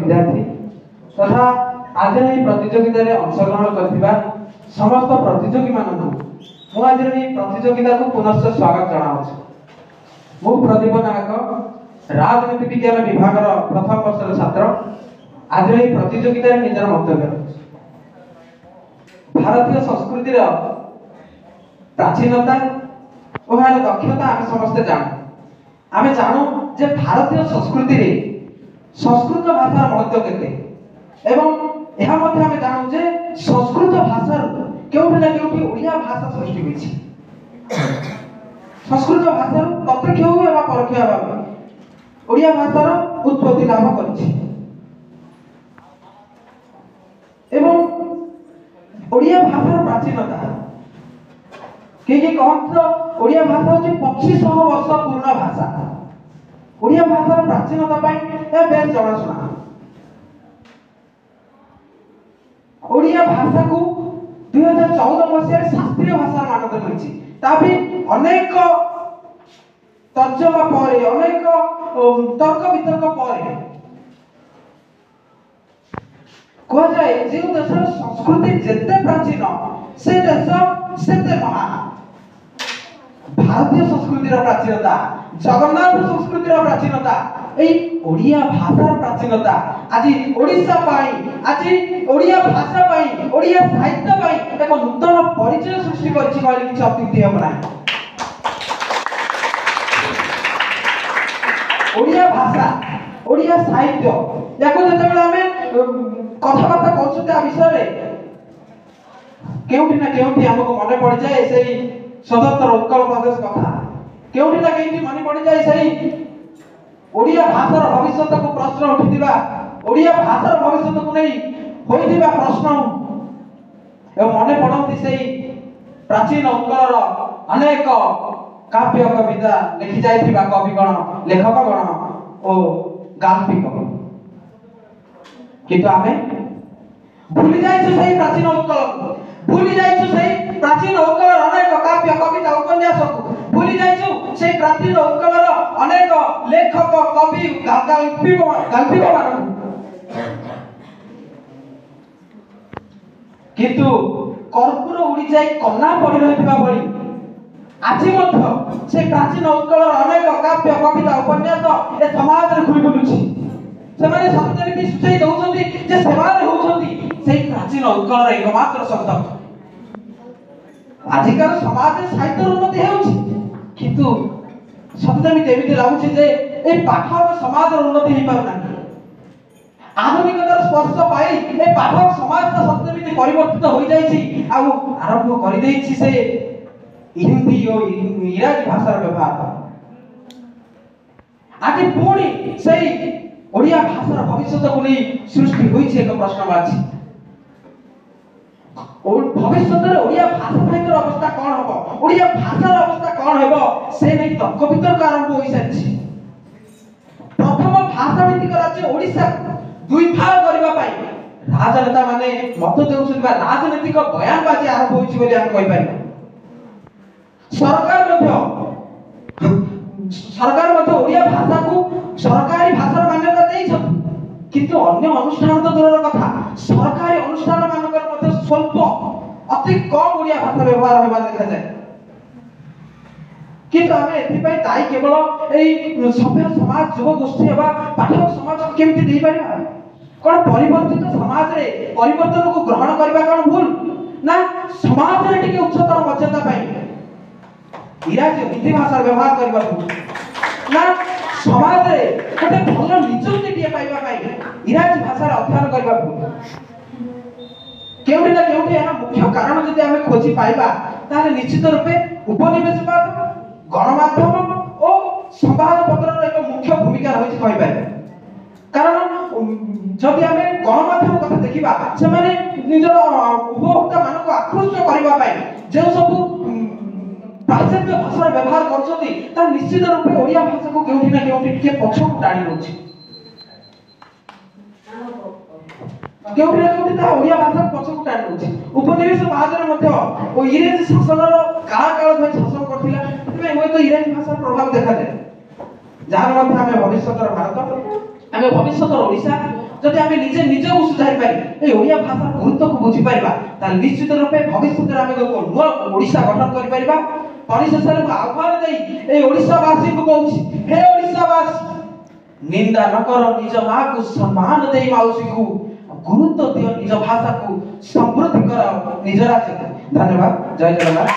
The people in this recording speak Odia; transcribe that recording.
ବିଦ୍ୟାର୍ଥୀ ତଥା ଆଜିର ଏହି ପ୍ରତିଯୋଗିତାରେ ଅଂଶଗ୍ରହଣ କରିଥିବା ସମସ୍ତ ପ୍ରତିଯୋଗୀମାନଙ୍କୁ ମୁଁ ଆଜିର ଏହି ପ୍ରତିଯୋଗିତାକୁ ପୁନଶ୍ଚ ସ୍ୱାଗତ ଜଣାଉଛି। ମୁଁ ପ୍ରଦୀପ ନାୟକ, ରାଜନୀତି ବିଜ୍ଞାନ ବିଭାଗର ପ୍ରଥମ ବର୍ଷର ଛାତ୍ର। ଆଜିର ଏହି ପ୍ରତିଯୋଗିତାରେ ନିଜର ମନ୍ତବ୍ୟ ରଖୁଛି। ଭାରତୀୟ ସଂସ୍କୃତିର ପ୍ରାଚୀନତା ଓ ଏହାର ଦକ୍ଷତା ଆମେ ସମସ୍ତେ ଜାଣୁ। ଆମେ ଜାଣୁ ଯେ ଭାରତୀୟ ସଂସ୍କୃତିରେ ସଂସ୍କୃତ ଭାଷାର ମହତ୍ଵ କେତେ, ଏବଂ ଏହା ମଧ୍ୟ ଆମେ ଜାଣୁ ଯେ ସଂସ୍କୃତ ଭାଷାରୁ କେଉଁଠି ନା କେଉଁଠି ଓଡ଼ିଆ ଭାଷା ସୃଷ୍ଟି ହୋଇଛି। ସଂସ୍କୃତ ଭାଷାରୁ ପ୍ରତ୍ୟକ୍ଷ ହଉ ବା ପରୋକ୍ଷ ଭାବେ ଓଡ଼ିଆ ଭାଷାର ଉତ୍ପତ୍ତି ଲାଭ କରିଛି ଏବଂ ଓଡ଼ିଆ ଭାଷାର ପ୍ରାଚୀନତା କେହି କେହି କହନ୍ତି ତ ଓଡ଼ିଆ ଭାଷା ହଉଛି 2500 ବର୍ଷ ପୁରୁଣା ଭାଷା। ଓଡ଼ିଆ ଭାଷାର ପ୍ରାଚୀନତା ପାଇଁ ଏହା ବେଶ ଜଣାଶୁଣା। ଓଡ଼ିଆ ଭାଷାକୁ 2014 ମସିହାରେ ଶାସ୍ତ୍ରୀୟ ଭାଷାର ମାନ୍ୟତା ମିଳିଛି। ତା ବି ଅନେକ ତର୍ଜମା ପରେ, ଅନେକ ତର୍କ ବିତର୍କ ପରେ। କୁହାଯାଏ ଯେଉଁ ଦେଶର ସଂସ୍କୃତି ଯେତେ ପ୍ରାଚୀନ ସେ ଦେଶ ସେତେ ମହାନ। ଭାରତୀୟ ସଂସ୍କୃତିର ପ୍ରାଚୀନତା, ଜଗନ୍ନାଥ ସଂସ୍କୃତିର ପ୍ରାଚୀନତା, ଏଇ ଓଡ଼ିଆ ଭାଷାର ପ୍ରାଚୀନତା ଆଜି ଓଡ଼ିଶା ପାଇଁ, ଆଜି ଓଡ଼ିଆ ଭାଷା ପାଇଁ, ଓଡ଼ିଆ ସାହିତ୍ୟ ପାଇଁ ଏକ ନୂତନ ପରିଚୟ ସୃଷ୍ଟି କରିଛି କହିଲେ କିଛି ଅତ୍ୟୁକ୍ତି ହେବ ନାହିଁ। ଓଡ଼ିଆ ଭାଷା, ଓଡ଼ିଆ ସାହିତ୍ୟ, ୟାକୁ ଯେତେବେଳେ ଆମେ କଥାବାର୍ତ୍ତା କରୁଛୁ ତା ବିଷୟରେ, କେଉଁଠି ନା କେଉଁଠି ଆମକୁ ମନେ ପଡ଼ିଯାଏ ସେଇ ସ୍ୱତନ୍ତ୍ର ଉତ୍କଳ ପ୍ରଦେଶ କଥା। କେଉଁଠି ନା କେଉଁଠି ମନେ ପଡ଼ିଯାଏ ସେଇ ଓଡ଼ିଆ ଭାଷାର ଭବିଷ୍ୟତକୁ ପ୍ରଶ୍ନ ଉଠିଥିବା, ଓଡ଼ିଆ ଭାଷାର ଭବିଷ୍ୟତକୁ ନେଇ ହୋଇଥିବା ପ୍ରଶ୍ନ, ଏବଂ ମନେ ପଡ଼ନ୍ତି ସେଇ ପ୍ରାଚୀନ ଉତ୍କଳର ଅନେକ କାବ୍ୟ କବିତା ଲେଖି ଯାଇଥିବା କବିଗଣ, ଲେଖକଗଣ ଓ ଗାଳ୍ପିକ। କିନ୍ତୁ ଆମେ ଭୁଲି ଯାଇଛୁ ସେଇ ପ୍ରାଚୀନ ଉତ୍କଳକୁ, ଭୁଲି ଯାଇଛୁ ସେଇ ପ୍ରାଚୀନ ଉତ୍କଳର ଅନେକ କାବ୍ୟ କବିତା ଉପନ୍ୟାସକୁ, ଭୁଲି ଯାଇଛୁ ସେଇ ପ୍ରାଚୀନ ଉତ୍କଳର ଅନେକ ଲେଖକ, କବି, ଗାଳ୍ପିକ ମାନଙ୍କୁ। କିନ୍ତୁ କର୍ପୂର ଉଡ଼ିଯାଇ କନା ପଡ଼ି ରହିଥିବା ଭଳି ଆଜି ମଧ୍ୟ ସେ ପ୍ରାଚୀନ ଉତ୍କଳର ଅନେକ କାବ୍ୟ କବିତା ଉପନ୍ୟାସ ଏ ସମାଜରେ ଘୁରି ବୁଲୁଛି। ସେମାନେ ସତେ ଯେମିତି ସୂଚାଇ ଦଉଛନ୍ତି ଯେ ସେମାନେ ହଉଛନ୍ତି ସେଇ ପ୍ରାଚୀନ ଉତ୍କଳର ଏକମାତ୍ର ସନ୍ତାନ। ଆଜିକାର ସମାଜରେ ସାହିତ୍ୟର ଉନ୍ନତି ହେଉଛି, କିନ୍ତୁ ସତେ ଯେମିତି ଏମିତି ଲାଗୁଛି ଯେ ଏଇ ପାଠକ ସମାଜର ଉନ୍ନତି ହେଇପାରୁନାହିଁ। ଆଧୁନିକତାର ସ୍ପର୍ଶ ପାଇ ଏ ପାଠକ ସମାଜଟା ସତେ ଯେମିତି ପରିବର୍ତ୍ତିତ ହୋଇଯାଇଛି ଆଉ ଆରମ୍ଭ କରିଦେଇଛି ସେ ହିନ୍ଦୀ ଓ ଇଂରାଜୀ ଭାଷାର ବ୍ୟବହାର। ଆଜି ପୁଣି ସେଇ ଓଡ଼ିଆ ଭାଷାର ଭବିଷ୍ୟତକୁ ନେଇ ସୃଷ୍ଟି ହୋଇଛି ଏକ ପ୍ରଶ୍ନବାଚୀ। ଭବିଷ୍ୟତରେ ଓଡ଼ିଆ ଭାଷା ସାହିତ୍ୟର ଅବସ୍ଥା କଣ ହବ, ଓଡ଼ିଆ ଭାଷାର ଅବସ୍ଥା କଣ ହେବ, ସେ ନେଇ ତର୍କ ବିତର୍କ ଆରମ୍ଭ ହୋଇସାରିଛି। ପ୍ରଥମ ଭାଷା ଭିତ୍ତିକ ରାଜ୍ୟ ଓଡ଼ିଶା ଦୁଇ ଫାଳ କରିବା ପାଇଁ ରାଜନେତା ମାନେ ମତ ଦେଉଛନ୍ତି ବା ରାଜନୈତିକ ବୟାନବାଜି ଆରମ୍ଭ ହୋଇଛି ବୋଲି ଆମେ କହିପାରିବା। ସରକାର ମଧ୍ୟ ଓଡ଼ିଆ ଭାଷାକୁ ସରକାରୀ ଭାଷାର ମାନ୍ୟତା ଦେଇଛନ୍ତି, କିନ୍ତୁ ଅନ୍ୟ ଅନୁଷ୍ଠାନ ତ ଦୂରର କଥା, ସରକାରୀ ଅନୁଷ୍ଠାନ ମାନଙ୍କରେ ମଧ୍ୟ ସ୍ୱଳ୍ପ, ଅତି କମ ଓଡ଼ିଆ ଭାଷା ବ୍ୟବହାର ହେବା ଦେଖାଯାଏ। କିନ୍ତୁ ଆମେ ଏଥିପାଇଁ ଦାୟୀ କେବଳ ଏଇ ସଭ୍ୟ ସମାଜ, ଯୁବଗୋଷ୍ଠୀ ହେବା ପାଠକ ସମାଜକୁ କେମିତି ଦେଇପାରିବା? କଣ ପରିବର୍ତ୍ତିତ ସମାଜରେ ପରିବର୍ତ୍ତନକୁ ଗ୍ରହଣ କରିବା କଣ ଭୁଲ ନା ସମାଜରେ ଟିକେ ଉଚ୍ଚତର ମର୍ଯ୍ୟାଦା ପାଇଁ ଇଂରାଜୀ ହିନ୍ଦୀ ଭାଷାର ବ୍ୟବହାର କରିବା ଭୁଲ, ନା ସମାଜରେ ଗୋଟେ ଭଲ ନିଯୁକ୍ତିଟିଏ ପାଇବା ପାଇଁ ଇଂରାଜୀ ଭାଷାର ଅଧ୍ୟୟନ କରିବା ଭୁଲ? କେଉଁଠି ନା କେଉଁଠି ଏହାର ମୁଖ୍ୟ କାରଣ ଯଦି ଆମେ ଖୋଜି ପାଇବା, ତାହେଲେ ନିଶ୍ଚିତ ରୂପେ ଉପନିବେଶବାଦ, ଗଣମାଧ୍ୟମ ଓ ସମ୍ବାଦପତ୍ରର ଏକ ମୁଖ୍ୟ ଭୂମିକା ରହିଛି କହିପାରିବା। କାରଣ ଯଦି ଆମେ ଗଣମାଧ୍ୟମ କଥା ଦେଖିବା, ସେମାନେ ନିଜର ଉପଭୋକ୍ତା ମାନଙ୍କୁ ଆକୃଷ୍ଟ କରିବା ପାଇଁ ଯେଉଁ ସବୁ ପାଶ୍ଚାତ୍ୟ ଭାଷାର ବ୍ୟବହାର କରୁଛନ୍ତି, ତାହା ନିଶ୍ଚିତ ରୂପେ ଓଡ଼ିଆ ଭାଷାକୁ କେଉଁଠି ନା କେଉଁଠି ଟିକେ ପଛକୁ ଟାଣି ନେଉଛି। କେଉଁଠି ନା କେଉଁଠି ତାହା ଓଡ଼ିଆ ଭାଷାକୁ ପଛକୁ ଟାଣି ନେଉଛି। ଉପନିବେଶବାଦରେ ମଧ୍ୟ ଓ ଇଂରେଜ ଶାସନର କାଳ କାଳ ଧରି ଶାସନ କରିଥିଲା, ସେଥିପାଇଁ ହୁଏତ ଇଂରାଜୀ ଭାଷାର ପ୍ରଭାବ ଦେଖାଯାଏ। ଯାହାର ମଧ୍ୟ ଆମେ ଭବିଷ୍ୟତର ଭାରତ, ଆମେ ଭବିଷ୍ୟତର ଓଡ଼ିଶା, ଯଦି ଆମେ ନିଜେ ନିଜକୁ ସୁଧାରି ପାରି ଏଇ ଓଡ଼ିଆ ଭାଷାର ଗୁରୁତ୍ୱକୁ ବୁଝିପାରିବା, ତାହେଲେ ନିଶ୍ଚିତ ରୂପେ ଭବିଷ୍ୟତରେ ଆମେ ଏକ ନୂଆ ଓଡ଼ିଶା ଗଠନ କରିପାରିବା। ପରିଶେଷରେ ମୁଁ ଆହ୍ୱାନ ଦେଇ ଏଇ ଓଡ଼ିଶାବାସୀଙ୍କୁ କହୁଛି, ହେ ଓଡ଼ିଶାବାସୀ, ନିନ୍ଦା ନ କର ନିଜ ମାକୁ, ସମ୍ମାନ ଦେଇ ମାଉସୀକୁ, ଗୁରୁତ୍ୱ ଦିଅ ନିଜ ଭାଷାକୁ, ସମୃଦ୍ଧି କର ନିଜ ରାଜ୍ୟକୁ। ଧନ୍ୟବାଦ। ଜୟ ଜଗନ୍ନାଥ।